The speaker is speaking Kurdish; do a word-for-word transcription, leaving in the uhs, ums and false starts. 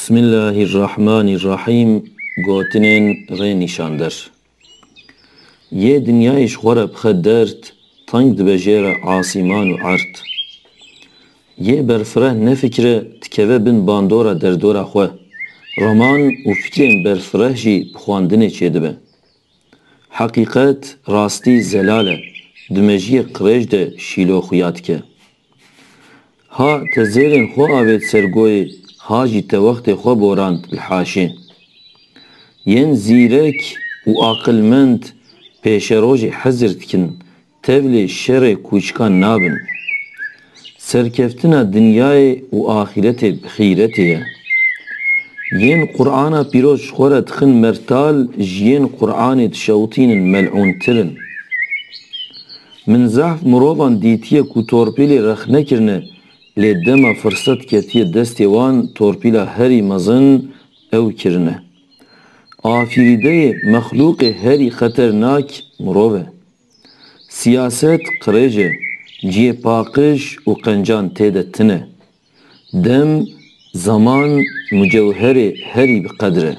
Bismillahirrahmanirrahîm. Gotinên rênîşander. Yê dinyayê ji xwe re bixe derd, teng dibe jê re asîman û erd. Yê berfireh nefikire, dikeve bin bandora derdora xwe. Raman û fikrên berfireh jî bi xwendinê çêdibe. Heqîqet, rastî zelal e, di mejiyê qirêj de şîlo xuya dike. Ha te zêrên xwe avêt ser goyê, ha jî te wextê xwe borand li haşê. Yên zîrek û aqilmend pêşerojê hizir dikin, tevlê şerê kûçikan nabin. Serkeftina dinyayê û axîretê bi xîretê ye. Yên Qur'ana pîroz ji xwe re dixin mertal, ji yên Qur'anê dişewitînin mel'ûntir in. Min zehf mirovan dîtiye ku torpîlê rexne kirine, lê dema firset ketiye destê wan, torpîla herî mezin ew kirine. Afîrîdeyê mexlûqê herî xeternak mirov e. Siyaset qirêj e, cihê paqij û qencan tê de tune. Dem, zaman, mucewherê herî bi qedr e.